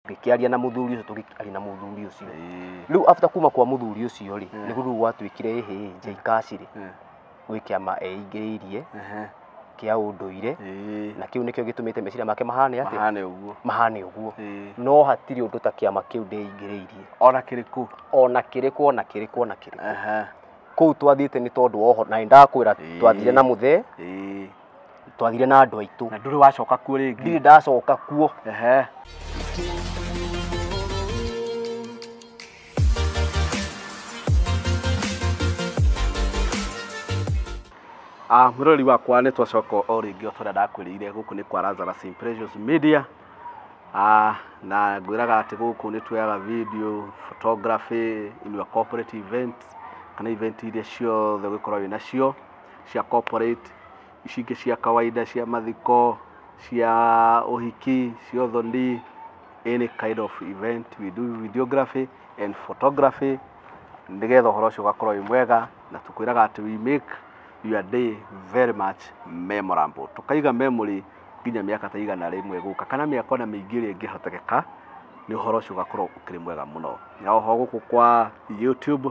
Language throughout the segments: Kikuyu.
Ngĩkĩaria na mũthuri ũcio, tũgĩkĩaria na mũthuri ũcio. Rĩu after kuma kwa mũthuri ũcio rĩ, nĩguo rĩu gwatuĩkire ĩhĩ J Cash rĩ, gwĩ kĩama eingĩrĩirie kĩa ũndũire, na kĩu nĩkĩo gĩtũmĩte meciria make mahane atĩa? Mahane ũguo. Mahane ũguo. No hatirĩ ũndũ ta kĩama kĩu ndĩingĩrĩirie. Ona kĩrĩkũ? Ona kĩrĩkũ, ona kĩrĩkũ, ona kĩrĩkũ. Kũu twathiĩte nĩ tondũ wa ũhoro, na nĩndakwĩra twathire na mũthee, twathire na andũ aitũ. Na ndũrĩ wacoka kuo rĩngĩ? Ndirĩ ndacoka kuo. Mwĩroreri wakwa, nĩ twacoka o rĩngĩ o ta ũrĩa ndakwĩrĩire. Gũkũ nĩ kwa Lazarus Impressions Media. Na ngwĩraga atĩ gũkũ nĩ tuoyaga video, photography in your corporate events, kana event iria ciothe ũngĩkorwo wĩ nacio cia corporate, ici ingĩ cia kawaida, cia mathiko, cia ũhiki, cia ũthoni, any kind of event we do videography and photography, nĩgetha ũhoro ũcio ũgakorwo wĩ mwega. Na tũkwĩraga atĩ we make your day very much memorable, tũkaiga memory nginya mĩaka ta 100 gũka, kana mĩaka ona mĩingĩ ĩrĩa ĩngĩhotekeka, nĩ ũhoro ũcio ũgakorwo ũkĩrĩ mwega mũno. Na oho gũkũ kwa YouTube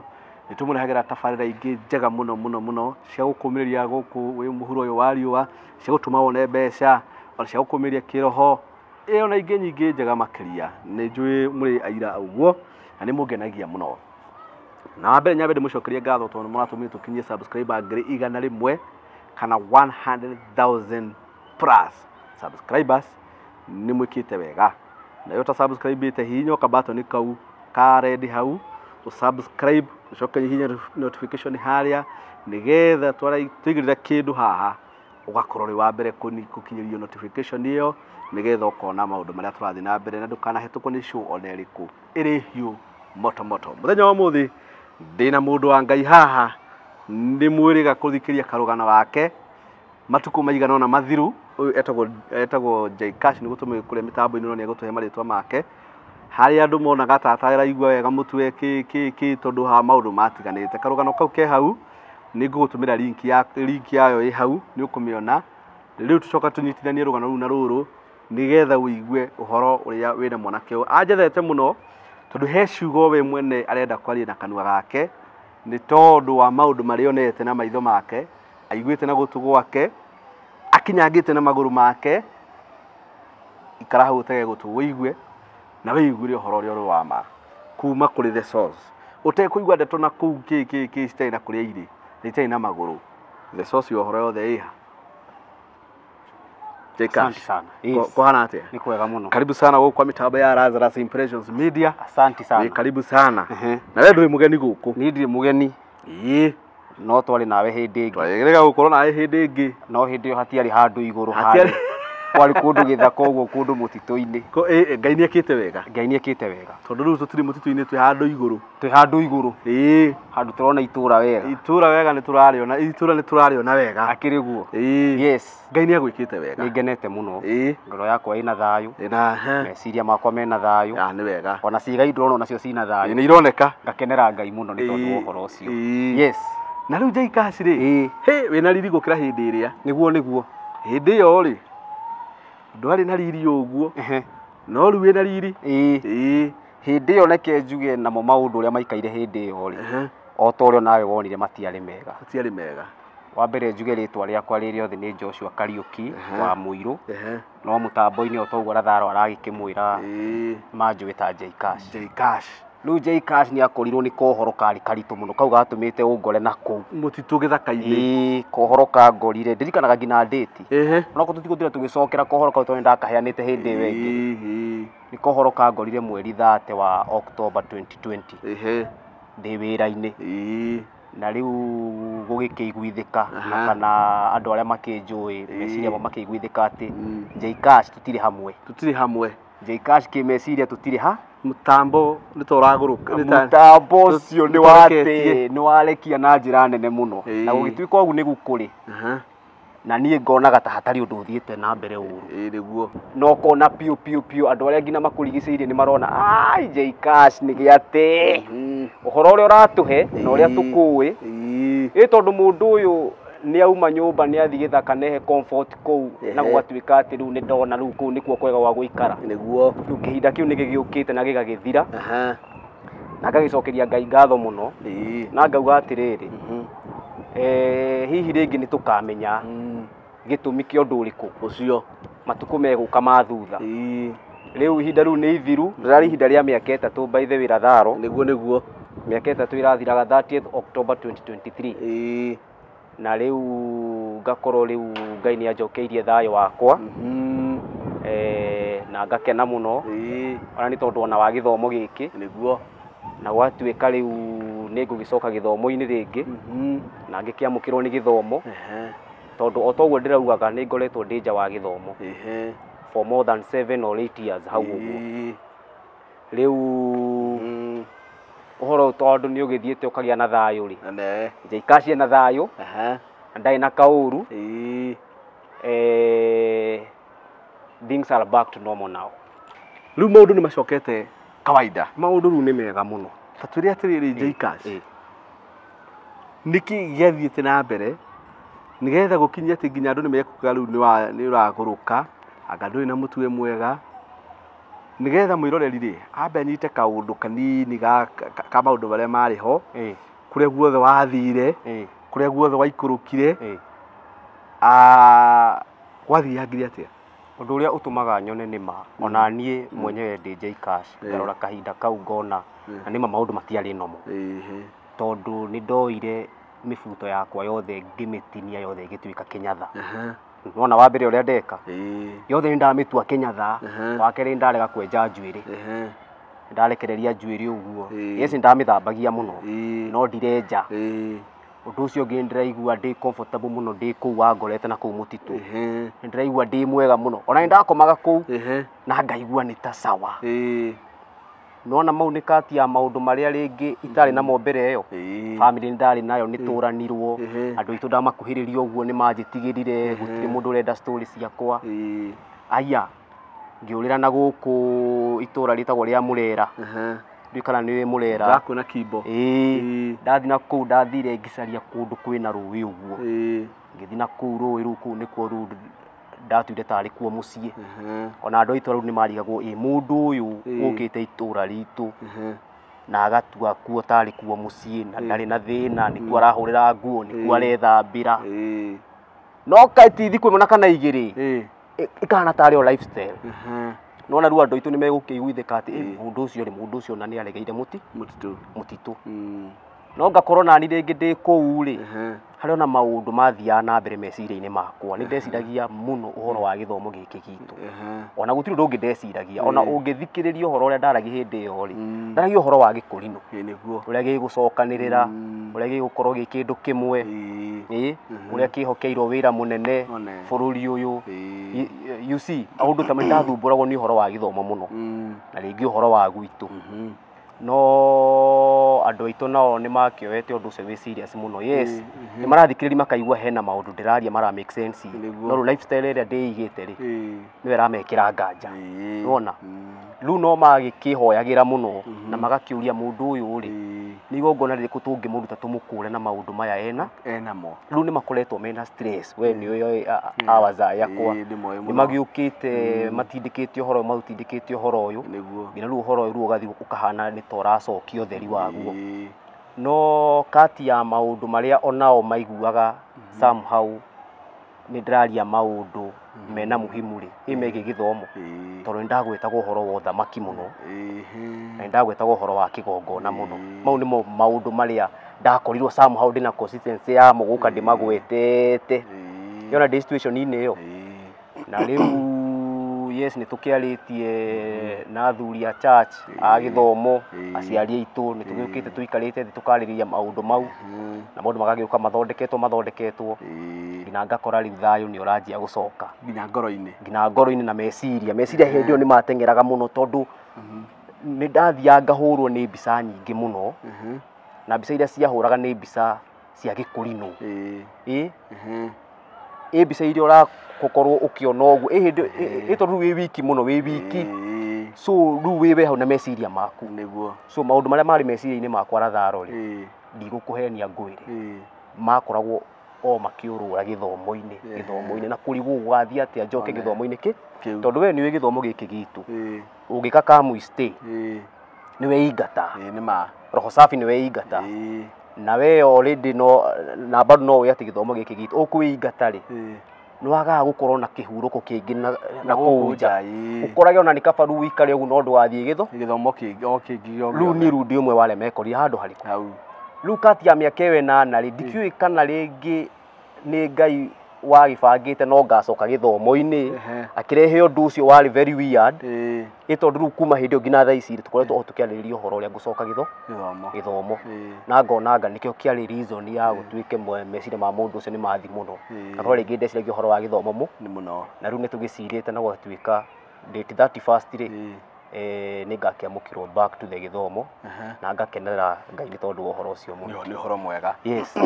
nĩ tũmũrehagĩra tabarĩra ingĩ njega mũno mũno mũno, cia gũkũmĩrĩria gũkũ wĩ mũhuro ũyũ wa riũa, cia gũtũma wone mbeca, ona cia gũkũmĩrĩria kĩroho, ĩ ona ingĩ nyingĩ njega makĩria. Nĩ njũĩ mũrĩ aira ũguo na nĩ mũngenagia mũno. Na wa mbere nyambe ndĩmũcokerie ngatho tondũ nĩ mũratũmire tũkinyie subscriber 100,000 kana 100,000 plus subscribers. Nĩ mwĩkĩte wega. Na yo ta subscribe ĩte, hihinya kabatoni kau ka red hau, ũsubscribe, ũcoke hihinya notification harĩa, nĩgetha twaigĩrĩra kĩndũ haha ũgakorwo ũrĩ wa mbere gũkinyĩrio notification ĩyo, nĩgetha ũkona maũndũ marĩa tũrathiĩ na mbere na ndũkanahetũkwo nĩ show ona ĩrĩkũ ĩrĩ hiũ moto moto. Mũthenya wa ũmũthĩ ndĩna mũndũ wa Ngai haha, nĩ mwĩrĩga kũthikĩria karũgano gake matukũ maigana ũna mathiru. Ũyũ etagwo J Cash, nĩguo tũmũĩ kũrĩa mĩtambo-inĩ, no nĩ egũtũhe marĩtwa make. Harĩa andũ monaga ta ataraigua wega mũtwe kĩ kĩ kĩ, tondũ ha maũndũ matiganĩte. Karũgano kau ke hau, nĩ ngũgũtũmĩra link ya link yayo ĩ hau, nĩ ũkũmĩona. Rĩu tũcoka tũnyitithanie rũgano rũu na rũrũ, nĩgetha ũigue ũhoro ũrĩa wĩna mwanake ũyũ. Anjethete mũno tondũ he ciugo we mwene arenda kwaria na kanua gake, nĩ tondũ wa maũndũ marĩa onete na maitho make, aiguĩte na gũtũ gwake, akinyangĩte na magũrũ make. Ikara hau ũtege gũtũ ũigue na wĩiguĩre ũhoro ũrĩa ũrĩ wa ma kuma kũrĩ the source, ũtekũigua ndeto na kũu kĩ kĩ kĩ citarĩ na kũrĩa irĩ na itarĩ na magũrũ. The source ya ũhoro yothe ĩha. J Cash. Asante sana. Yes. Kũhana atĩa? Nĩ kwega mũno. Karibu sana gũkũ kwa mĩtambo ya Lazarus Impressions Media. Asante sana. Wĩ karibu sana. Na we ndũrĩ mũgeni gũkũ. Niĩ ndirĩ mũgeni. No twarĩ nawe hĩndĩ ĩngĩ. Twagĩrĩga gũkorwo nawe hĩndĩ ĩngĩ. No hĩndĩ ĩyo hatiarĩ handũ igũrũ. Hatiarĩ. Harĩ kwarĩ kũndũ gĩthaka ũguo, kũndũ mũtitũ-inĩ. Ngai nĩ ekĩte wega. Ngai nĩ ekĩte wega. Tondũ rĩu tũtirĩ mũtitũ-inĩ, twĩ handũ igũrũ. Twĩ handũ igũrũ. Handũ tũrona itũra wega. Itũra wega, nĩ tũrarĩona itũra, nĩ tũrarĩona wega. Akĩrĩ guo. Yes. Ngai nĩ agwĩkĩte wega. Nĩ ngenete mũno. Ngoro yakwa ĩna thayũ. Ĩna he. Meciria makwa mena thayũ. Ah, nĩ wega. Ona ciĩga indo ndĩrona nacio cina thayũ. Nĩ ironeka. Ngakenera Ngai mũno nĩ tondũ wa ũhoro ũcio. Yes. Na rĩu J Cash rĩ, he wĩna riri gũkĩra hĩndĩ ĩrĩa. Nĩguo nĩguo. Hĩndĩ ĩyo rĩ, ndwarĩ na riri ũguo, no rĩu wĩna riri. Hĩndĩ ĩyo reke njuge namo maũndũ ũrĩa maikaire hĩndĩ ĩyo rĩ, o ta ũrĩa nawe wonire, matiarĩ mega. Matiarĩ mega. Wa mbere njuge rĩtwa rĩakwa rĩ rĩothe nĩ Joshua Kariũki wa Mũirũ, no mũtambo-inĩ o ta ũguo Ratharo aragĩkĩmwĩra, manjũĩ ta J Cash. J Cash. Rĩu J Cash nĩ akorirwo nĩ kohoro karĩ karitũ mũno, kau gatũmĩte ũngore na kũu mũtitũ gĩthaka-inĩ. Ĩĩ, kohoro kangorire, ndirikanaga nginya ndĩti, onokorwo tũtigũtira tũgĩcokera kohoro kau tondũ nĩndakaheanĩte hĩndĩ ĩyo ĩngĩ. Nĩ kohoro kangorire mweri 30 wa October 2020, ndĩ wĩra-inĩ, na rĩu gũgĩkĩiguithĩka na kana andũ arĩa makĩnjũĩ meciria mao makĩiguithĩka atĩ J Cash tũtirĩ hamwe. Tũtirĩ hamwe. J Cash kĩmeciria tũtirĩ ha. Mũtambo nĩ ta ũragũrũka. Mũtambo ũcio nĩ nĩtũreketie. wate nĩ warekia na njĩra nene mũno. Na gũgĩtuĩka ũguo nĩguo kũrĩ, na niĩ ngonaga ta hatarĩ ũndũ ũthiĩte na mbere ũru. Ĩĩ nĩguo. Na ũkona piũ piũ piũ andũ arĩa nginya makũrigicĩirie nĩ marona ai J Cash nĩ gĩate ũhoro ũrĩa ũratũhe na ũrĩa tũkũĩ. Ĩ tondũ mũndũ ũyũ Nĩ auma nyũmba nĩ athiĩ gĩthaka nehe comfort kũu na gũgatuĩka atĩ rĩu nĩ ndona rĩu kũu nĩkuo kwega gwa gũikara. Nĩguo. Rĩu kĩhinda kĩu nĩ gĩgĩũkĩte na gĩgagĩthira. Na ngagĩcokeria Ngai ngatho mũno. Na ngauga atĩrĩrĩ, hihi rĩngĩ nĩ tũkamenya gĩtũmi kĩa ũndũ ũrĩkũ ũcio matukũ megũka ma thutha. Rĩu ihinda rĩu nĩ ithiru, rĩrarĩ ihinda rĩa mĩaka 3 by the way Ratharo. Nĩguo nĩguo. Mĩaka 3 ĩrathiraga 30th October 2023. Na rĩu ngakorwo rĩu Ngai nĩ anjokeirie thayũ wakwa. Na ngakena mũno. Ona nĩ tondũ ona wa gĩthomo gĩkĩ. Nĩguo. Na gwatuĩka rĩu nĩ ngũgĩcoka gĩthomo-inĩ rĩngĩ. Na ngĩkĩamũkĩrwo nĩ gĩthomo. Tondũ o toguo ndĩraugaga nĩ ngoretwo ndĩ nja wa gĩthomo. For more than 7 or 8 years hau ũguo. Rĩu ũhoro tondũ nĩ ũgĩthiĩte ũkagĩa na thayũ rĩ. Njaikacie na thayũ. Na ndarĩ na kaũru. Things are back to normal now. Rĩu maũndũ nĩ macokete kawaida. Maũndũ rĩu nĩ mega mũno. Ta twĩre atĩrĩrĩ J-Cash. Nĩkĩ gĩathiĩte na mbere nĩgetha gũkinyia atĩ nginya andũ nĩ mekuga rĩu nĩ ũragũrũka anga ndũrĩ na mũtwe mwega, nĩgetha mwĩroreri rĩ ambe anyite kaũndũ kanini ka maũndũ marĩa marĩ ho, kũrĩa guothe wathire, kũrĩa guothe waikũrũkire, gwathiangire atĩa? Ũndũ ũrĩa ũtũmaga nyone nĩ ma ona niĩ mwenyewe ndĩ J-Cash ngarora kahinda kau ngona na nĩ ma maũndũ matiarĩ nomo, tondũ nĩ ndoire mĩbuto yakwa yothe ngĩmĩtinia yothe ĩgĩtuĩka kĩnyatha. Nona wa mbere ũrĩa ndeka yothe nĩ ndamĩtua kĩnyatha. Wa kerĩ ndarega kwenja njuĩrĩ, ndarekereria njuĩrĩ ũguo. Yes, ndamĩthambagia mũno no ndirenja. Ũndũ ũcio ũngĩ ndĩraigua ndĩ comfortable mũno ndĩ kũu wangorete na kũu mũtitũ. Ndĩraigua ndĩ mwega mũno, ona nĩ ndakomaga kũu na ngaigua nĩ ta sawa. Nona mau nĩ kati ya maũndũ marĩa rĩngĩ itarĩ namo mbere ĩyo. Family ndarĩ nayo, nĩ tũranirwo, andũ aitũ ndamakuhĩrĩria ũguo nĩ manjĩtigĩrire, gũtirĩ mũndũ ũrenda story ciakwa. Aya, ngĩũrĩra na gũkũ itũra rĩtagwo rĩa Mũrera. Ndiũĩ kana nĩ Mũrera. Ndakuona Kimbo. Ndathiĩ na kũu, ndathire ngĩcaria kũndũ kwĩna rũĩ ũguo. Ngĩthiĩ na kũu rũĩ rũu, kũu nĩkuo rũu ndatuire tarĩ kuo mũciĩ. Ona andũ a itũra rĩu nĩ marigagwo, ĩ mũndũ ũyũ ũkĩte itũra ritũ na agatua kuo tarĩ kuo mũciĩ na ndarĩ na thĩna, nĩkuo arahũrĩra nguo, nĩkuo arethambĩra. No kaĩ thikũ ĩmwe na kana igĩrĩ ĩkahana tarĩ o lifestyle. Nona rĩu andũ aitũ nĩ megũkĩiguithĩka atĩ mũndũ ũcio rĩ, mũndũ ũcio na nĩ aregeire mũtitũ. No ngakorwo nani rĩngĩ ndĩ kũu rĩ, harĩ ona maũndũ mathiaga na mbere meciria-inĩ makwa. Nĩ ndeciragia mũno ũhoro wa gĩthomo gĩkĩ gitũ. Ona gũtirĩ ũndũ ũngĩ ndeciragia. Ona ũngĩthikĩrĩria ũhoro ũrĩa ndaragia hĩndĩ ĩyo rĩ, ndaragia ũhoro wa gĩkũrinũ. Ũrĩa gĩgũcokanĩrĩra, ũrĩa gĩgũkorwo gĩ kĩndũ kĩmwe, ũrĩa kĩhokeirwo wĩra mũnene bũrũri ũyũ. You see, maũndũ ta marĩa ndathumbũragwo nĩ ũhoro wa gĩthomo mũno. Na rĩngĩ ũhoro wa gwitũ. No andũ aitũ nao nĩ makĩoete ũndũ ũcio wĩ serious mũno. Yes, nĩ marathikĩrĩria makaigua hena maũndũ ndĩraria mara make sense. No rĩu lifestyle ĩrĩa ndĩigĩte rĩ, nĩyo ĩramekĩra nganja. Nĩwona? Rĩu no magĩkĩhoyagĩra mũno na magakĩũria mũndũ ũyũ rĩ, nĩ igongona rĩrĩkũ tũngĩmũruta tũmũkũre na maũndũ maya ena enamo. Rĩu nĩ makoretwo mena stress. We nĩ ũĩ awaza yakwa. Nĩ magĩũkĩte matindĩkĩte ũhoro, maũtindĩkĩte ũhoro ũyũ. Nginya rĩu ũhoro ũyũ rĩu ũgathiĩ ũkahana nĩ ta ũracokia ũtheri waguo. No kati ya maũndũ marĩa onao maiguaga somehow nĩ ndĩraria maũndũ mena muhimu rĩ, ĩ megiĩ gĩthomo. Tondũ nĩ ndagwetaga ũhoro wa ũthamaki mũno, na nĩ ndagwetaga ũhoro wa kĩgongona mũno. Mau nĩmo maũndũ marĩa ndakorirwo somehow ndĩna consistency yamo gũka ndĩmagwetete. Nĩona ndĩ situation-inĩ ĩyo. Na rĩu yes, nĩ tũkĩarĩtie na athuri a church, a gĩthomo, aciari aitũ, nĩ tũgĩũkĩte tũikarĩte thĩ tũkarĩrĩria maũndũ mau, na maũndũ magagĩũka mathondeketwo, nginya ngakora rĩu thayũ nĩ ũranjia gũcoka. Nginya ngoro-inĩ. Nginya ngoro-inĩ na meciria. Meciria hĩndĩ ĩyo nĩ mateng'eraga mũno tondũ nĩ ndathiaga ngahũrwo nĩ mbica nyingĩ mũno, na mbica iria ciahũraga nĩ mbica cia gĩkũrinũ. Ĩ mbica iria ũrakorwo ũkĩona ũguo, ĩ hĩndĩ ĩ tondũ rĩu wĩ wiki mũno, wĩ wiki. So rĩu wĩ we hau na meciria maku. Nĩguo. So maũndũ marĩa marĩ meciria-inĩ makwa Ratharo rĩ, ndigũkũhenia ngwĩre, makoragwo o makĩũrũra gĩthomo-inĩ gĩthomo-inĩ na kũrigwo gũgathiĩ atĩa njoke gĩthomo-inĩ kĩ tondũ we nĩũĩ gĩthomo gĩkĩ gitũ ũngĩka come stay nĩ weingata nĩ ma roho safi nĩ weingata na we already no na bado no ũĩ atĩ gĩthomo gĩkĩ gitũ ũkwĩingata rĩ nĩ wagaga gũkorwo na kĩhurũko kĩngĩ na kũu nja ũkorage ona nĩ kaba rĩu ũikare ũguo no ndũgathiĩ gĩthomo kĩngĩ o kĩngĩ gĩothe rĩu niĩ rĩu ndĩ ũmwe wa arĩa mekorire handũ harĩkũ hau rĩu kati ya mĩaka ĩyo ĩnana rĩ ndikĩũĩ kana rĩngĩ nĩ Ngai wagĩbangĩte no ngacoka gĩthomo-inĩ akĩrehe ũndũ ũcio warĩ very weird ĩ tondũ rĩu kuma hĩndĩ ĩyo nginya thaa ici rĩ tũkoretwo o tũkĩarĩrĩria ũhoro ũrĩa ngũcoka gĩthomo na ngona anga nĩkĩo kĩarĩ reason ya gũtuĩke meciria ma mũndũ ũcio nĩ mathi mũno na korwo rĩngĩ ndeciragia ũhoro wa gĩthomo mũno na rĩu nĩ tũgĩcirĩte na gũgatuĩka date 31st rĩ nĩ ngakĩamũkĩrwo back to the gĩthomo na ngakenerera Ngai nĩ tondũ wa ũhoro ũcio mũno. Nĩ ũhoro mwega. Yes.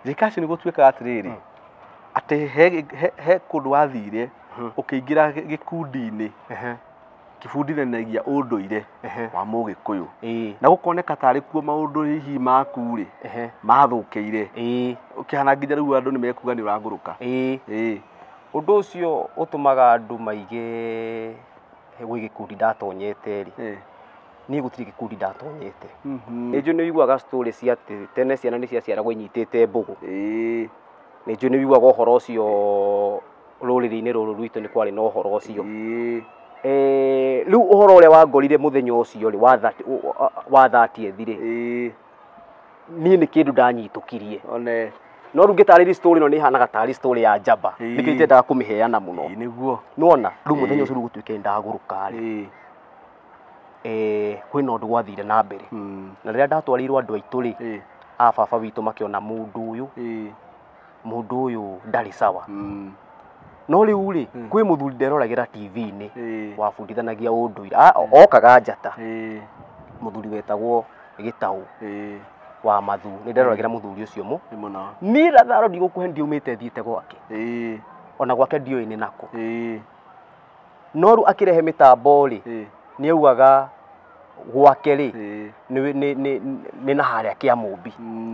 Jikaci nĩ gũtuĩkaga atĩrĩrĩ atĩ he kũndũ wathire ũkĩingĩra gĩkundi-inĩ kĩbundithanagia ũndũire wa Mũgĩkũyũ na gũkoneka tarĩ kuo maũndũ hihi maku rĩ mathũkĩire ũkĩhana nginya rĩu andũ nĩ mekuga nĩ ũragũrũka. Ũndũ ũcio ũtũmaga andũ maige gwĩ gĩkundi ndatonyete rĩ niĩ gũtirĩ gĩkundi ndatonyete. Nĩ njũĩ nĩ ũiguaga story cia atĩ tene ciana nĩ ciaciaragwo inyitĩte mbũgũ. Nĩ njũĩ nĩ ũiguaga ũhoro ũcio rũrĩrĩ-inĩ rũrũ rwitũ nĩ kwarĩ na ũhoro ũcio. Rĩu ũhoro ũrĩa wangorire mũthenya ũcio rĩ wa 30th rĩ niĩ nĩ kĩndũ ndanyitũkirie no rĩu ngĩtarĩria story ĩno nĩ ĩhanaga tarĩ story ya njamba nĩkĩo itendaga kũmĩheana mũno nĩguo nĩwona rĩu mũthenya ũcio rĩu gũtuĩke ndagũrũka rĩ kwĩna ũndũ gwathire na mbere na rĩrĩa ndatwarĩirwo andũ aitũ rĩ a baba witũ makĩona mũndũ ũyũ ndarĩ sawa no rĩu rĩ kwĩ mũthuri nderoragĩra TV-inĩ wabundithanagia ũndũire okaga njata mũthuri wetagwo Gĩtaũ wa Mathu nĩ nderoragĩra mũthuri ũcio mũno niĩ Latharo ndigũkũhe ndiumĩte thiĩte gwake ona gwake ndiũĩ nĩ nakũ no rĩu akĩrehe mĩtambo rĩ nĩ augaga gwake rĩ nĩ na harĩa Kĩamũmbi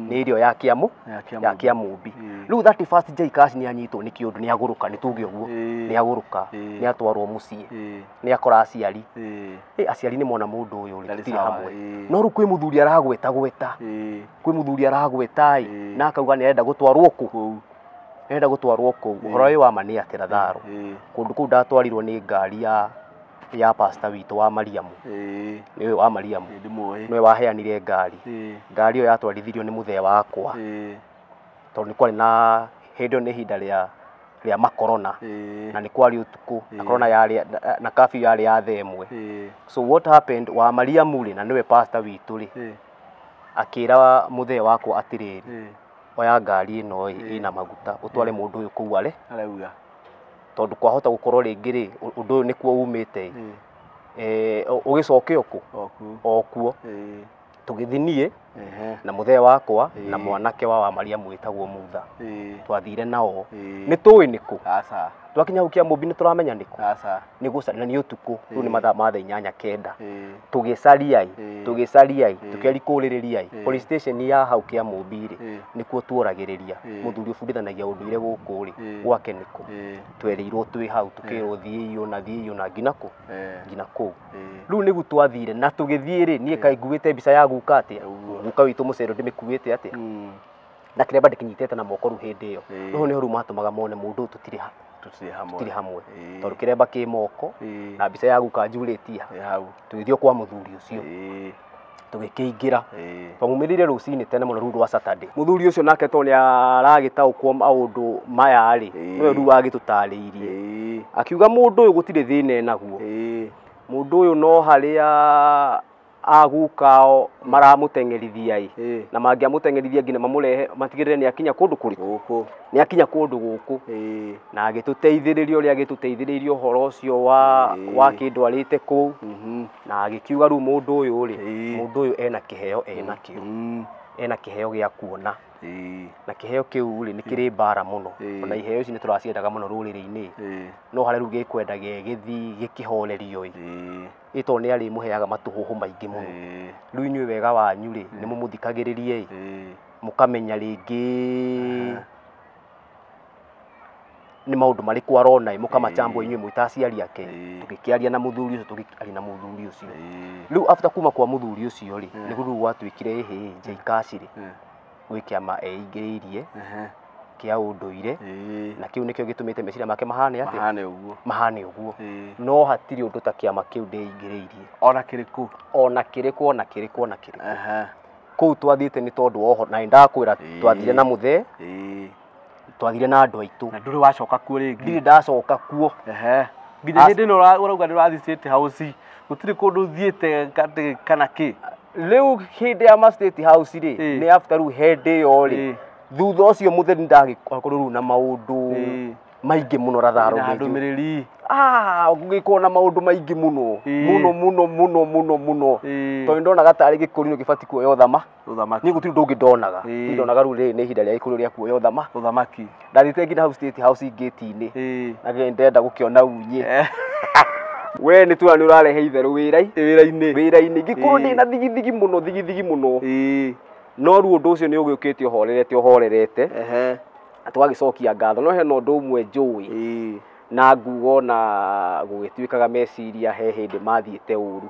nĩ irio ya Kĩamũmbi rĩu 31st Jikash nĩ anyitwo nĩ kĩũndũ nĩ agũrũka nĩ tuge ũguo nĩ agũrũka nĩ atwarwo mũciĩ nĩ akora aciari aciari nĩ mona mũndũ ũyũ rĩ tũtirĩ hamwe no rĩu kwĩ mũthuri aragweta gweta kwĩ mũthuri aragweta ĩ na akauga nĩ arenda gũtwarwo kũu nĩ arenda gũtwarwo kũu ũhoro ũyũ wa ma nĩ atĩ Latharo kũndũ kũu ndatwarirwo nĩ ngari ya pastor witũ wa Mariamu nĩwe wa Mariamu nĩwe waheanire ngari ngari ĩyo yatwarithirio nĩ mũthee wakwa tondũ nĩ kwarĩ na hĩndĩ ĩyo nĩ ihinda rĩa makorona na nĩ kwarĩ ũtukũ na korona yarĩ na curfew yarĩ ya thaa ĩmwe so what happened wa Mariamu rĩ na nĩwe pastor witũ rĩ akĩra mũthee wakwa atĩrĩrĩ oya ngari ĩno ĩna maguta ũtware mũndũ ũyũ kũu arĩ arauga tondũ kwahota gũkorwo rĩngĩ rĩ ũndũ ũyũ nĩkuo umĩte ũgĩcoke ũkũ o kuo tũgĩthiĩ niĩ na mũthee wakwa na mwanake wa Mariamu wĩtagwo Mutha twathire nao nĩ tũĩ nĩkũ twakinya hau Kĩamũmbi nĩ tũramenya nĩkũ nĩ gũcaria na nĩ ũtukũ rĩu nĩ mathaa ma thaa inyanya kenda tũgĩcaria tũgĩcaria tũkĩari kũrĩrĩria police station ya hau Kĩamũmbi rĩ nĩkuo tuoragĩrĩria mũthuri ũbundithanagia ũndũire gũkũ rĩ gwake nĩkũ twerĩirwo twĩ hau tũkĩrwo thiĩi ũna thiĩi ũna nginya kũ nginya kũu rĩu nĩguo twathire na tũgĩthiĩ rĩ niĩ kaĩ nguĩte mbica ya guka atĩa guka witũ mũcero ndĩmĩkuĩte atĩa na kĩremba ndĩkĩnyitĩte na moko rĩu hĩndĩ ĩyo rĩu nĩho rĩu matũmaga mone mũndũ ũyũ tũtirĩ hamwe tondũ kĩremba kĩ moko na mbica ya guka njurĩtie hau tũgĩthiĩ kwa mũthuri ũcio tũgĩkĩingĩra twamumĩrire rũcinĩ tene mũno rĩu rwa Saturday mũthuri ũcio nake tondũ nĩ aragĩtaũkwo maũndũ maya rĩ nĩwe rĩu wagĩtũtarĩirie akiuga mũndũ ũyũ gũtirĩ thĩna enaguo mũndũ ũyũ no harĩa agukao maramũteng'erithia ĩ na mangĩamũteng'erithia nginya mamũrehe matigĩrĩre nĩ akinya kũndũ kũrĩkũ nĩ akinya kũndũ gũkũ na agĩtũteithĩrĩria ũrĩa agĩtũteithĩrĩirie ũhoro ũcio wa kĩndwarĩte kũu na agĩkiuga rĩu mũndũ ũyũ rĩ mũndũ ũyũ ena kĩheo enakĩo ena kĩheo gĩa kuona na kĩheo kĩu rĩ nĩ kĩrĩ mbara mũno ona iheo ici nĩ tũraciendaga mũno rũrĩrĩ-inĩ no harĩa rĩu gĩkwenda gĩgĩthiĩ gĩkĩhorerio ĩ tondũ nĩ arĩmũheaga matũhũhũ maingĩ mũno rĩu inyuĩ wega wanyu rĩ nĩ mũmũthikagĩrĩrie ĩ mũkamenya rĩngĩ Nĩ maũndũ marĩkũ arona mũkamachambwo inyuĩ mwĩ ta aciari ake. Tũgĩkĩaria na mũthuri ũcio, tũgĩkĩaria na mũthuri ũcio. Rĩu after kuma kwa mũthuri ũcio rĩ, nĩguo rĩu gwatuĩkire ĩhĩ J-Cash rĩ, gwĩ kĩama eingĩrĩirie kĩa ũndũire, na kĩu nĩkĩo gĩtũmĩte meciria make mahane atĩa? Mahane ũguo. Mahane ũguo. No hatirĩ ũndũ ta kĩama kĩu ndĩingĩrĩirie. Ona kĩrĩkũ? Ona kĩrĩkũ, ona kĩrĩkũ, ona kĩrĩkũ. Kũu twathiĩte nĩ tondũ wa ũhoro, na nĩndakwĩra twathire na mũthee, twathire na andũ aitũ. Na ndũrĩ wacoka kuo rĩngĩ? Ndirĩ ndacoka kuo. Nginya hĩndĩ ĩno ũrauga nĩ ũrathiĩ State House, gũtirĩ kũndũ ũthiĩte kana kĩ? Rĩu hĩndĩ ya ma State House rĩ, nĩ after rĩu hĩndĩ ĩyo rĩ, thutha ũcio mũtheri ndagĩkorwo rĩu na maũndũ maingĩ mũno Ratharo. Na ndũmĩrĩri. Gũgĩkorwo na maũndũ maingĩ mũno mũno mũno mũno mũno mũno, tondũ ndonaga tarĩ gĩkũrinũ gĩbatiĩ kuoya ũthamaki. Niĩ gũtirĩ ũndũ ũngĩ ndonaga. Niĩ ndonaga rĩu rĩrĩ nĩ ihinda rĩa gĩkũrinũ rĩa kuoya ũthamaki. Ndathiĩte nginya hau State House ngĩti-inĩ, na ndĩrenda gũkĩona unye. We nĩ tuona nĩ ũrarehe itherũ wĩra-inĩ. Wĩra-inĩ. Ngĩkorwo ndĩna thigithigi mũno, thigithigi mũno. No rĩu ũndũ ũcio nĩ ũgĩũkĩte ũhorerete ũhorerete. Na tũgagĩcokia ngatho. No hena ũndũ ũmwe njũĩ na nguga ona gũgĩtuĩkaga meciria he hĩndĩ mathiĩte ũru.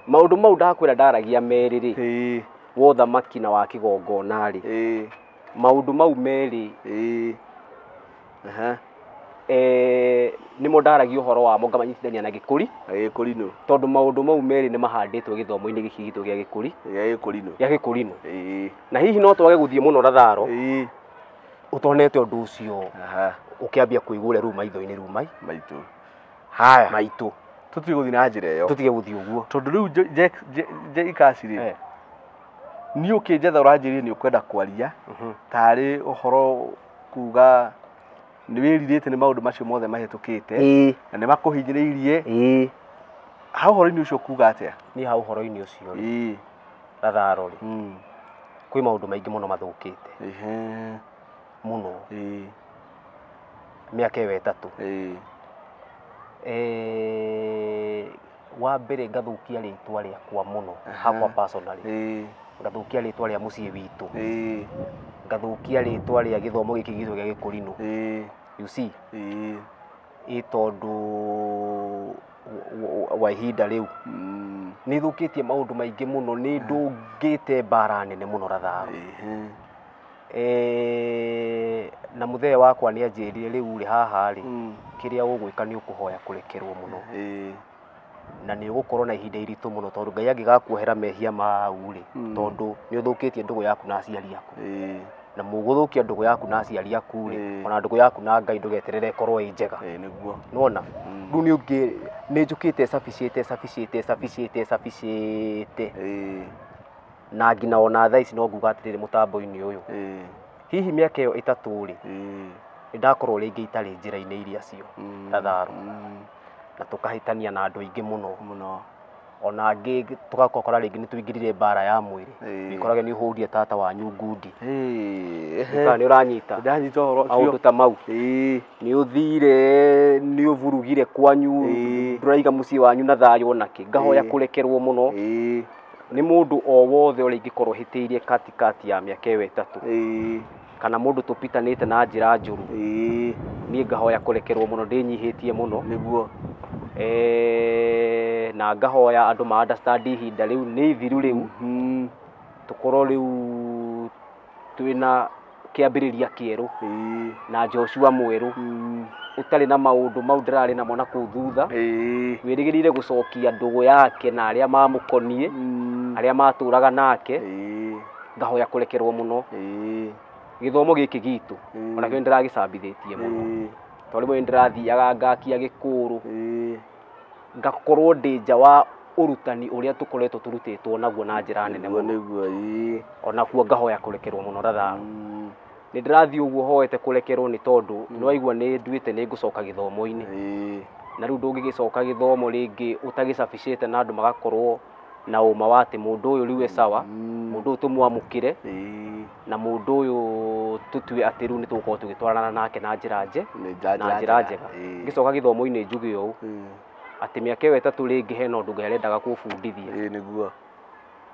Maũndũ mau ndakwĩra ndaragia merĩ rĩ, wa ũthamaki na wa kĩgongona rĩ, maũndũ mau merĩ nĩmo ndaragia ũhoro wamo ngamanyitithania na gĩkũri. Gĩkũrinũ. Tondũ maũndũ mau merĩ nĩ mahandĩtwo gĩthomo-inĩ gĩkĩ gitũ gĩa gĩkũri. Gĩa gĩkũrinũ. Gĩa gĩkũrinũ. Na hihi no twage gũthiĩ mũno Ratharo, ũtonete ũndũ ũcio ũkĩambia kũigua ũrĩa rĩu maitho-inĩ rĩu maitũ. Haya. Maitũ. Tũtige gũthiĩ na njĩra ĩyo. Tũtige gũthiĩ ũguo. Tondũ rĩu J-Cash rĩ, niĩ ũkĩnjetha ũranjĩrire nĩ ũkwenda kwaria, tarĩ ũhoro kuga nĩ wĩrirĩte nĩ maũndũ macio mothe mahĩtũkĩte, na nĩ makũhinyĩrĩirie. Ha ũhoro-inĩ ũcio kuga atĩa? Niĩ ha ũhoro-inĩ ũcio rĩ, Ratharo rĩ, kwĩ maũndũ maingĩ mũno mathũkĩte. Mũno. Mĩaka ĩyo ĩtatũ. Wa mbere ngathũkia rĩtwa rĩakwa mũno, hakwa personally. Ngathũkia rĩtwa rĩa mũciĩ witũ. Ngathũkia rĩtwa rĩa gĩthomo gĩkĩ gitũ gĩa gĩkũrinũ. You see? Ĩ tondũ wa ihinda rĩu. Nĩ thũkĩtie maũndũ maingĩ mũno, nĩ ndũngĩte mbara nene mũno Ratharo. Na mũthee wakwa nĩ anjĩrire rĩu rĩ haha rĩ, kĩrĩa ũgwĩka nĩ ũkũhoya kũrekerwo mũno. Na nĩ ũgũkorwo na ihinda iritũ mũno tondũ Ngai angĩgakuohera mehia mau rĩ, tondũ nĩ ũthũkĩtie ndũgũ yaku na aciari aku. Na mũgũthũkia ndũgũ yaku na aciari aku rĩ, ona ndũgũ yaku na Ngai ndũgeterere ĩkorwo ĩ njega. Nĩguo. Nĩwona? Rĩu nĩ ũngĩ nĩ njũkĩte cabicĩte cabicĩte cabicĩte cabicĩte. Na nginya ona thaa ici no nguga atĩrĩrĩ mũtambo-inĩ ũyũ. Hihi mĩaka ĩyo ĩtatũ rĩ, nĩ ndakorwo rĩngĩ itarĩ njĩra-inĩ iria cio Ratharo. Na tũkahĩtania na andũ aingĩ mũno. Mũno. Ona angĩ tũgakora rĩngĩ nĩ tũingĩrire mbara ya mwĩrĩ. Wĩkorage nĩ ũhũrire tata wanyu ngundi. Kana nĩ ũranyita? Ndanyita ũhoro ũcio. Maũndũ ta mau. Nĩ ũthire, nĩ ũvurugire kwanyu, ndũraiga mũciĩ wanyu na thayũ ona kĩ. Ngahoya kũrekerwo mũno. Nĩ mũndũ o wothe ũrĩa ingĩkorwo hĩtĩirie katikati ya mĩaka ĩyo ĩtatũ. Kana mũndũ tũpitanĩte na njĩra njũru. Niĩ ngahoya kũrekerwo mũno, ndĩnyihĩtie mũno. Nĩguo. Na ngahoya andũ ma understand ihinda rĩu nĩ ithiru rĩu. Tũkorwo rĩu twĩna kĩambĩrĩria kĩerũ. Na Joshua mwerũ. Ũtarĩ na maũndũ mau ndĩrarĩ namo na kũu thutha. Wĩrĩgĩrĩire gũcokia ndũgũ yake na arĩa mamũkoniĩ, arĩa matũraga nake. Ngahoya kũrekerwo mũno. Gĩthomo gĩkĩ gitũ, onakĩo nĩndĩragĩcambithĩtie mũno. Tondũ rĩmwe nĩndĩrathiaga ngakia gĩkũrũ. Ngakorwo ndĩ nja wa ũrutani ũrĩa tũkoretwo tũrutĩtwo naguo na njĩra nene mũno. Nĩguo, Onakuo ngahoya kũrekerwo mũno Ratharo. Nĩ ndĩrathiĩ ũguo hoete kũrekerwo nĩ tondũ nĩwaigua nĩ nduĩte nĩ ngũcoka gĩthomo-inĩ. Na rĩu ndũngĩgĩcoka gĩthomo rĩngĩ ũtagĩcabicĩte na andũ magakorwo na ũma wa atĩ mũndũ ũyũ rĩu e sawa, mũndũ ũyũ tũmwamũkĩre, na mũndũ ũyũ tũtue atĩ rĩu nĩ tũgũkorwo tũgĩtwarana nake na njĩra na njĩra njega. Ngĩcoka gĩthomo-inĩ njuge ũũ, atĩ mĩaka ĩyo ĩtatũ rĩngĩ hena ũndũ Ngai arendaga kũbundithia. Nĩguo.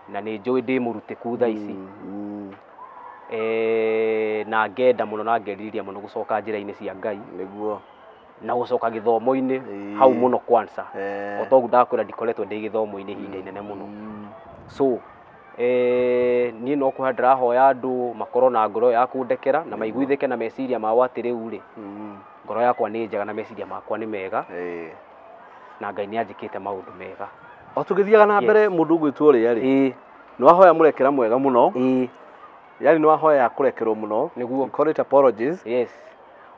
Na nĩ njũĩ ndĩ mũrutĩku thaa ici. Na ngenda mũno na ngerirĩria mũno gũcoka njĩra-inĩ cia Ngai nĩguo na gũcoka gĩthomo-inĩ hau mũno kwanza o toguo ndakwĩra ndikoretwo ndĩ gĩthomo-inĩ ihinda inene mũno. So niĩ no kũhoya ndĩrahoya andũ makorwo na ngoro ya kũndekera na maiguithĩke na meciria mao atĩ rĩu rĩ ngoro yakwa nĩ njega na meciria makwa nĩ mega na Ngai nĩ anjĩkĩte maũndũ mega. O tũgĩthiaga na mbere mũndũ ũgwĩtwo ũrĩa rĩ nĩ wahoya mũrekera mwega mũno. Yani nĩ wahoya kũrekerwo mũno. Nĩguo. Call it apologies. Yes.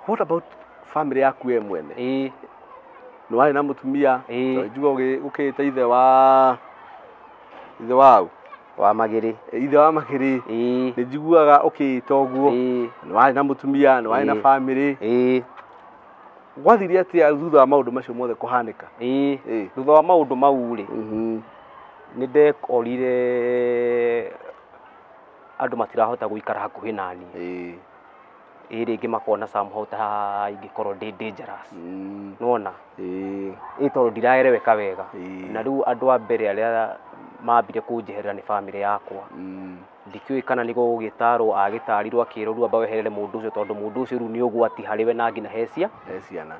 What about family yaku we mwene? Nĩ warĩ na mũtumia njigua ũkĩĩte ithe wa wau wa Magĩrĩ. Ithe wa Magĩrĩ. Nĩ njiguaga ũkĩĩta ũguo. Nĩ warĩ na mũtumia, nĩ warĩ na family. Gwathire atĩa thutha wa maũndũ macio mothe kũhanĩka? Thutha wa maũndũ mau rĩ nĩ ndekorire andũ matirahota gũikara hakuhĩ naniĩ. Rĩngĩ makona somehow ta ingĩkorwo ndĩ dangerous. Nĩwona? Tondũ ndiraereweka wega. Na rĩu andũ a mbere arĩa mambire kũnjeherera nĩ family yakwa. Ndikĩũĩ kana nĩ gũgĩtarwo agĩtarirwo akĩrwo rĩu amba weherere mũndũ ũcio tondũ mũndũ ũcio rĩu nĩ ũgwati harĩ we na nginya he ciana.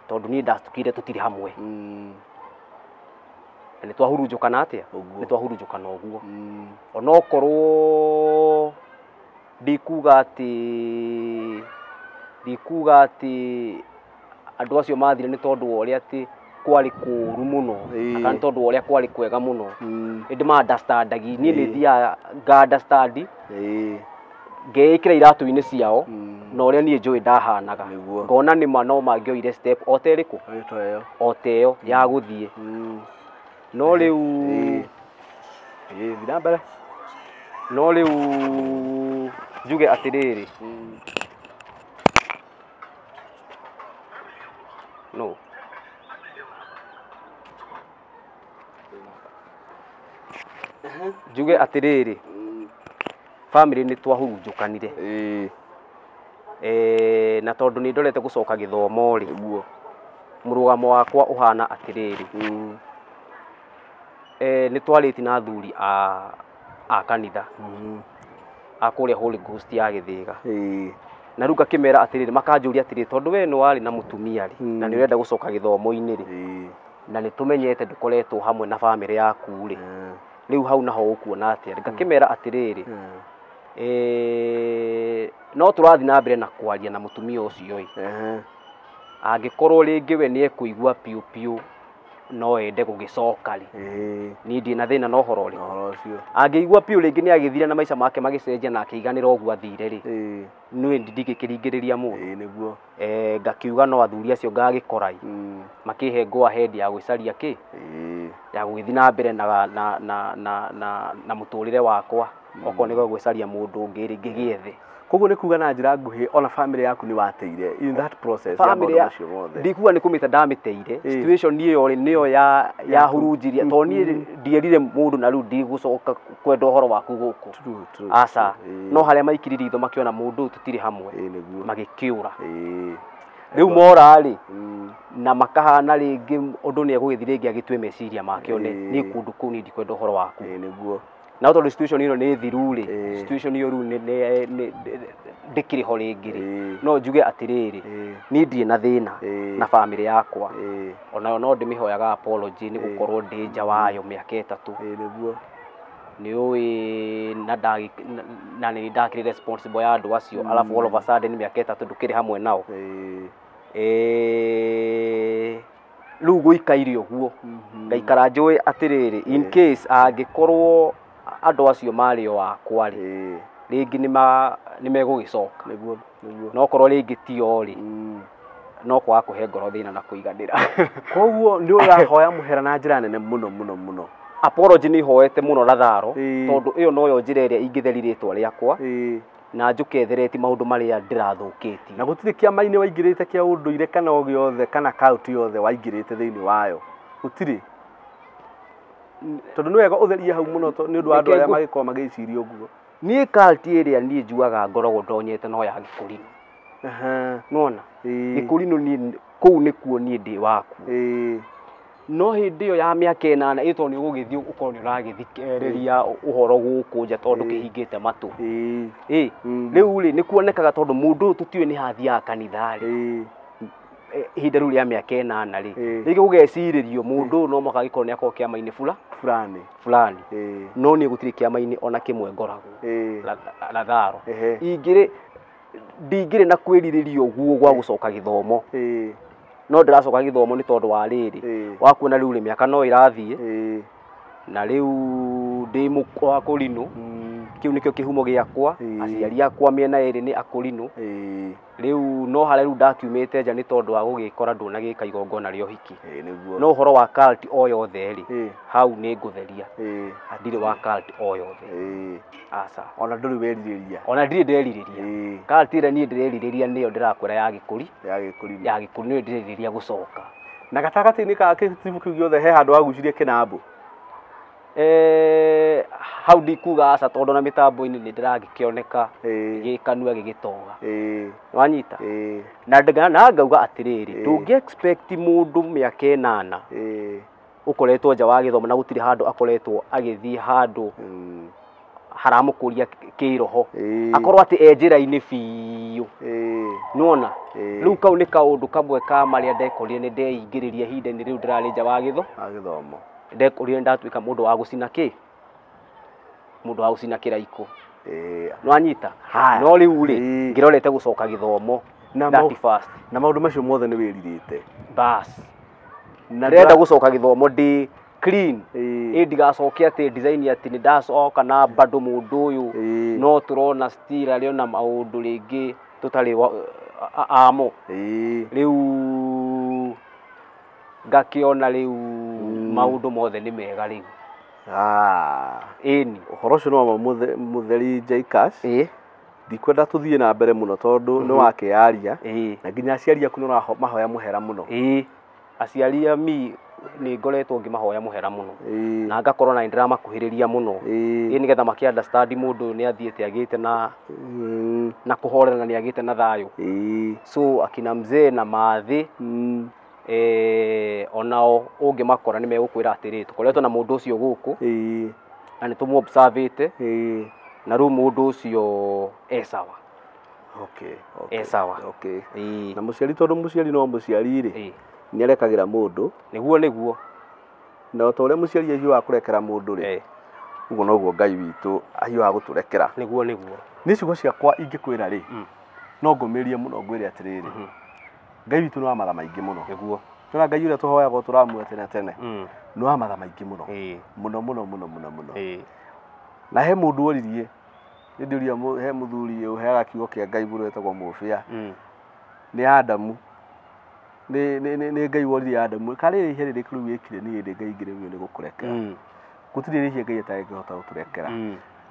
Tondũ niĩ ndacukire tũtirĩ hamwe. Na nĩ twahurunjũkana atĩa? Nĩ twahurunjũkana ũguo. Onokorwo ndikuga atĩ andũ acio mathire nĩ tondũ wa ũrĩa atĩ kwarĩ kũũru mũno kana nĩ tondũ wa ũrĩa kwarĩ kwega mũno. Ĩndĩ ma understandagi niĩ nĩ thiaga nga understand ngeĩkĩra iratũ-inĩ ciao na ũrĩa niĩ njũĩ ndahanaga ngona nĩ ma no mangĩoire step o ta ĩrĩkũ o ta ĩyo ya gũthiĩ. No rĩu thiĩ na mbere. No rĩu njuge atĩrĩrĩ no njuge atĩrĩrĩ family nĩ twahurunjũkanire. Na tondũ nĩ ndorete gũcoka gĩthomo rĩ mũrũgamo wakwa ũhana atĩrĩrĩ nĩ twarĩtie na athuri a kanitha a kũrĩa Holy Ghost ya Gĩthĩga. Na rĩu ngakĩmera atĩrĩrĩ makanjũria atĩrĩrĩ tondũ we nĩ warĩ na mũtumia rĩ na nĩ ũrenda gũcoka gĩthomo-inĩ rĩ na nĩ tũmenyete ndũkoretwo hamwe na family yaku rĩ rĩu hau naho ũkuona atĩa? Ngakĩmera atĩrĩrĩ no tũrathiĩ na mbere na kwaria na mũtumia ũcio ĩ angĩkorwo rĩngĩ we nĩ ekũigua piũ piũ no ende gũgĩcoka rĩ niĩ ndirĩ na thĩna na ũhoro ũrĩkũ. Angĩigua piũ rĩngĩ nĩ agĩthire na maica make magĩcenjia na akĩiganĩra ũguo athire rĩ niĩ ndingĩkĩringĩrĩria mũndũ. Ngakiuga no athuri acio ngagĩkora ĩ makĩhe go ahead ya gwĩcaria kĩ ya gũgĩthiĩ na mbere na mũtũrĩre wakwa okorwo nĩ gwĩcaria mũndũ ũngĩ rĩ ngĩgĩethe. Koguo nĩ kuga na njĩra nguhĩ ona family yaku nĩ wateire in that process ya maũndũ macio mothe. Ndikuga nĩ kũmĩte ndamĩteire situation ĩyo rĩ nĩyo yahurunjirie tondũ niĩ ndierire mũndũ na rĩu ndigũcoka kwenda ũhoro waku gũkũ. Aca no harĩa maikirire ritho makĩona mũndũ ũyũ tũtirĩ hamwe magĩkĩũra. Rĩu mora rĩ na makahana rĩngĩ ũndũ nĩ egũgĩthiĩ rĩngĩ agĩtue meciria make one niĩ kũndũ kũu niĩ ndikwenda ũhoro waku. Nĩguo. Na tondũ situation ĩno nĩ thiru rĩ situation ĩyo rĩu ndĩkĩrĩ ho rĩngĩ rĩ no njuge atĩrĩrĩ niĩ ndirĩ na thĩna na family yakwa onayo no ndĩmĩhoyaga apology nĩ gũkorwo ndĩ nja wayo mĩaka 3. Nĩguo. Nĩ ũĩ na nĩ ndakĩrĩ responsible ya andũ acio alafu all of a sudden mĩaka 3 ndũkĩrĩ hamwe nao. Rĩu gũikaire ũguo ngaikara njũĩ atĩrĩrĩ in case angĩkorwo andũ acio marĩ o akwa rĩ rĩngĩ nĩ megũgĩcoka. Nĩguo nĩguo. No korwo rĩngĩ ti o rĩ no kwaga kũhe ngoro thĩna na kũiganĩra. Koguo nĩ ũrahoya mũhera na njĩra nene mũno mũno mũno. Apology nĩ hoete mũno Latharo tondũ ĩyo noyo njĩra ĩrĩa ingĩtheria rĩtwa rĩakwa na njũke thereti maũndũ marĩa ndĩrathũkĩtie. Na gũtirĩ kĩama-inĩ waingĩrĩte kĩa ũndũire kana o gĩothe kana kaũntĩ yothe waingĩrĩte thĩinĩ wayo gũtirĩ? Tondũ nĩ wega ũtherie hau mũno nĩ ũndũ wa andũ arĩa magĩkorwo magĩciria ũguo. Niĩ cult ĩrĩa niĩ njugaga ngoragwo ndonyete no ya Gĩkũrinũ. Nĩwona? Gĩkũrinũ niĩ kũu nĩkuo niĩ ndĩ wakuo. No hĩndĩ ĩyo ya mĩaka 8 ĩtondũ nĩ ũgũgĩthiĩ ũkorwo nĩ ũragĩthikĩrĩria ũhoro gũkũ nja tondũ kĩhingĩte matũ. Rĩu rĩ nĩ kuonekaga tondũ mũndũ ũyũ tũtiũĩ nĩ hathiaga kanitha rĩ ihinda rĩu rĩa mĩaka 8 rĩ rĩngĩ gũgecirĩrio mũndũ ũyũ no mũhaka agĩkorwo nĩ akorwo kĩama-inĩ fulani no niĩ gũtirĩ kĩama-inĩ ona kĩmwe ngoragwo Latharo. Ingĩrĩ ndingĩrĩ na kwĩrirĩria ũguo gwa gũcoka gĩthomo no ndĩracoka gĩthomo nĩ tondũ wa rĩrĩ wa kuona rĩu rĩ mĩaka no ĩrathiĩ na rĩu ndĩ wa kũrinũ kĩu nĩkĩo kĩhumo gĩakwa aciari akwa mĩena ĩrĩ nĩ akũrinũ rĩu no harĩa rĩu ndakiumĩte nja nĩ tondũ wa gũgĩkora ndũnagĩka igongona rĩa ũhiki no ũhoro wa cult o yothe rĩ hau nĩ ngũtheria ndirĩ wa cult o yothe aca ona ndũrĩ werirĩria ona ndirĩ nderirĩria cult ĩrĩa niĩ ndĩrerirĩria nĩyo ndĩrakwĩra ya gĩkũri ya gĩkũri nĩyo ndĩrerirĩria gũcoka na gatagatĩ-inĩ ka kĩtibu kĩu gĩothe he handũ wagucirie kĩnambũ hau ndikuga aca tondũ na mĩtambo-inĩ nĩ ndĩragĩkĩoneka gĩkanua gĩgĩtoga wanyita na ngauga atĩrĩrĩ ndũngĩ expect mũndũ mĩaka 8 ũkoretwo nja wa gĩthomo na gũtirĩ handũ akoretwo agĩthiĩ handũ haramũkũria kĩroho akorwo atĩ e njĩra-inĩ biũ nĩwona rĩu kau nĩ kaũndũ kamwe ka marĩa ndekorire nĩ ndeingĩrĩria ihinda-inĩ rĩu ndĩrarĩ nja wa gĩthomo ndekorire ndatuĩka mũndũ wa gũcina kĩ mũndũ wa gũcina kĩraikũ nĩwanyita no rĩu rĩ ngĩrorete gũcoka gĩthomo 31st na maũndũ macio mothe nĩ wĩrirĩte bas ndĩrenda gũcoka gĩthomo ndĩ clean ĩ ndigacoke atĩ design atĩ nĩ ndacoka na bado mũndũ ũyũ no tũrona still arĩ ona maũndũ rĩngĩ tũtarĩ amo rĩu ngakĩona rĩu maũndũ mothe nĩ mega rĩu ĩni ũhoro ũcio nĩ wa mũtheri J-Cash ndikwenda tũthiĩ na mbere mũno tondũ nĩ wakĩaria na nginya aciari aku nĩ mahoya mũhera mũno aciari a mi nĩ ngoretwo ngĩmahoya mũhera mũno na ngakorwo na nĩndĩramakuhĩrĩria mũno ĩ nĩgetha makĩ understand mũndũ ũyũ nĩ athiĩte agĩte na kũhorera na nĩ agĩte na thayũ so akina mzee na mathĩ onao ũngĩmakora nĩ megũkwĩra atĩrĩ tũkoretwo na mũndũ ũcio gũkũ na nĩ tũmũ-observĩte na rĩu mũndũ ũcio e sawa e sawa na mũciari tondũ mũciari no mũciari rĩ nĩ arekagĩra mũndũ nĩguo nĩguo na o ta ũrĩa mũciari ahiũhaga kũrekera mũndũ rĩ ũguo noguo Ngai witũ ahiũhaga gũtũrekera nĩguo nĩguo nĩ ciugo ciakwa ingĩkwĩra rĩ no ngũmĩrie mũno ngwĩre atĩrĩrĩ Ngai witũ nĩ wa matha maingĩ mũno nĩguo tũra Ngai ũrĩa tũhoyagwo tũramua tene tene nĩ wa matha maingĩ mũno mũno mũno mũno mũno mũno na he mũndũ oririe nĩ he mũthuri ũheaga kiugo kĩa Ngai mũno wetagwo Mũbĩa nĩ Adamu nĩ Ngai woririe Adamu karĩ rĩhia rĩrĩkũ rĩu wĩkire niĩ ndĩ Ngai ngĩremwo nĩ gũkũrekera gũtirĩ rĩhia Ngai atangĩhota gũtũrekera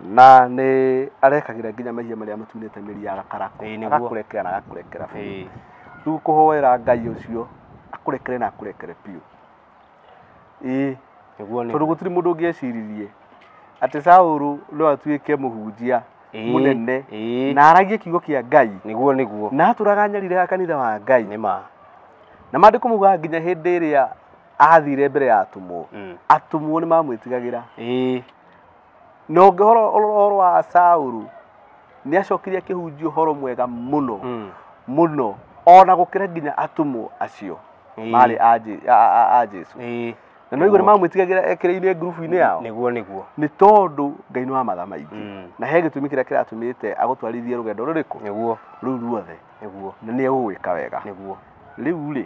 na nĩ arekagĩra nginya mehia marĩa matunĩte mĩri ya gakarakũ agakũrekera na agakũrekera biũ rĩu kũhoera Ngai ũcio akũrekere na akũrekere biũ tondũ gũtirĩ mũndũ ũngĩeciririe atĩ Saũlũ no atuĩke mũhunjia mũnene na aragie kiugo kĩa Ngai nĩguo nĩguo na atũraga nyarire kanitha wa Ngai nĩma na maandĩko maugaga nginya hĩndĩ ĩrĩa athire mbere ya atũmwo atũmwo nĩ mamwĩtigagĩra na ũngĩhoro ũhoro wa Saũlũ nĩ acokirie akĩhunjia ũhoro mwega mũno mũno ona gũkĩra nginya atũmwo acio marĩ a Jesũ na no igũrũ mamwĩtigagĩra ekĩrĩire ngurubu-inĩ yao nĩguo nĩguo nĩ tondũ Ngai nĩ wa matha maingĩ na he gĩtũmi kĩrĩa kĩratũmĩte agũtwarithie rũgendo rũrĩkũ nĩguo rũu ruothe nĩguo na nĩ egũgwĩka wega nĩguo rĩu rĩ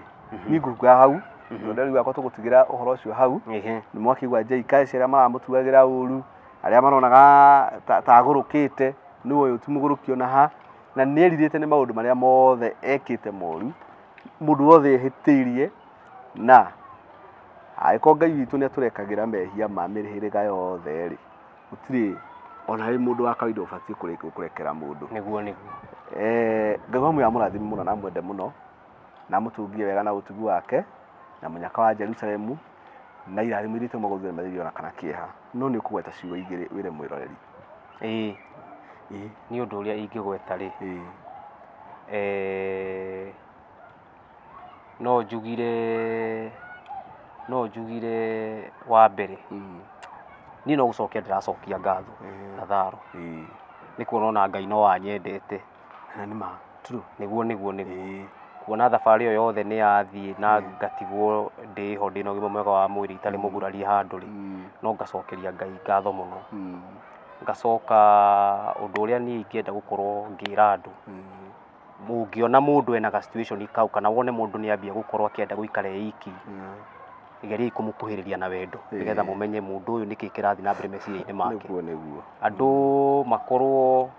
niĩ ngũruga hau tondũ rĩu akwa tũgũtigĩra ũhoro ũcio hau nĩ mwakĩigua J-Cash arĩa maramũtuagĩra ũru arĩa maronaga ta agũrũkĩte nĩ ũyũ ti mũgũrũki ona ha na nĩ erirĩte nĩ maũndũ marĩa mothe ekĩte moru mũndũ wothe ehĩtĩirie na angĩkorwo Ngai witũ nĩ atũrekagĩra mehia ma mĩhĩrĩga yothe rĩ gũtirĩ ona harĩ mũndũ wa kawaida ũbatiĩ kũrekera mũndũ nĩguo nĩguo Ngai wa muoyo amũrathime mũno na amwende mũno na amũtungie wega na ũtugi wake na mũnyaka wa Jerusalemu na irathimo iria itũmaga ũthire mathiri ona kana kĩeha no nĩ ũkũgweta ciugo igĩrĩ wĩre mwĩroreri nĩ ũndũ ũrĩa ingĩgweta rĩ no njugire No njugire wa mbere niĩ no gũcokia ndĩracokia ngatho na tharo nĩ kuona ona Ngai no anyendete Na nĩ ma true. Nĩguo nĩguo nĩguo kuona thabarĩ ĩyo yothe nĩ yathiĩ na ngatigwo ndĩho ndĩna ũgima mwega wa mwĩrĩ itarĩ mũgurarie handũ rĩ, no ngacokeria Ngai ngatho mũno. Ngacoka ũndũ ũrĩa niĩ ingĩenda gũkorwo ngĩra andũ, ũngĩona mũndũ ena ga situation kau kana wone mũndũ nĩ ambia gũkorwo akĩenda gũikara e iki, geriai kũmũkuhĩrĩria na wendo nĩgetha mũmenye mũndũ ũyũ nĩkĩ kĩrathiĩ na mbere meciria-inĩ make. Nĩguo nĩguo. Andũ makorwo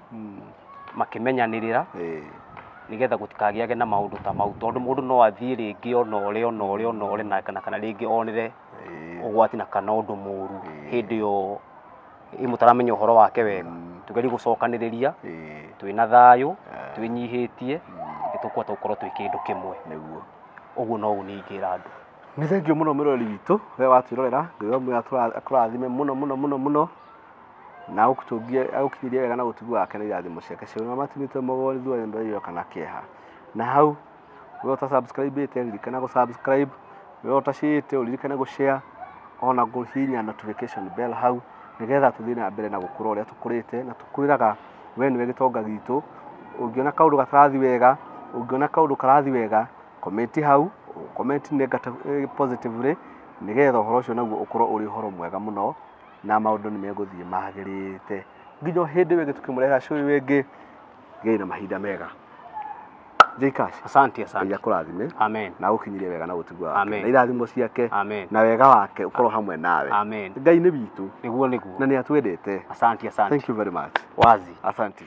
makĩmenyanĩrĩra nĩgetha gũtikagĩage na maũndũ ta mau, tondũ mũndũ no athiĩ rĩngĩ ona ũrĩa ona ũrĩa ona ũrĩa na kana rĩngĩ onere ũgwati na kana ũndũ mũru hĩndĩ ĩyo mũtaramenya ũhoro wake wega. Tugerie gũcokanĩrĩria twĩna thayũ, twĩnyihĩtie, nĩtũkũhota gũkorwo twĩ kĩndũ kĩmwe. Nĩguo. Ũguo noguo niĩ ingĩra andũ. Nĩ thengio mũno mwĩroreri witũ we watwĩrorera, Ngai wa muoyo akũrathime mũno mũno mũno mũno na agũkinyĩrie wega na ũtugi wake na irathimo ciake cia ũrĩa matinĩtwo mũgũrĩ thutha wa nyũmba kana kĩeha. Na hau we ũta subscribe ĩte ririkana gũ subscribe, we ũtacĩte ũririkane gũ share ona kũhihinya notification bell hau nĩgetha tũthiĩ na mbere na gũkũra ũrĩa tũkũrĩte na tũkwĩraga we nĩwe gĩtonga gitũ. Ũngĩona kaũndũ gatarathi wega, ũngĩona kaũndũ karathi wega, comment hau, comment negative positively nĩgetha ũhoro ũcio naguo ũkorwo ũrĩ ũhoro mwega mũno na maũndũ nĩ megũthiĩ magĩrĩte. Nginya hĩndĩ ĩyo ĩngĩ tũkĩmũrehera show ĩyo ĩngĩ, gĩai na mahinda mega. J Kash. Asante, asante. Ngai akũrathime. Amen. Na agũkinyĩrie wega na ũtugi wake. Amen. Na irathimo ciake. Amen. Na wega wake ũkorwo hamwe nawe. Amen. Ngai nĩ witũ. Nĩguo nĩguo. Na nĩ atwendete. Asante, asante. Thank you very much. Wazi. Asante.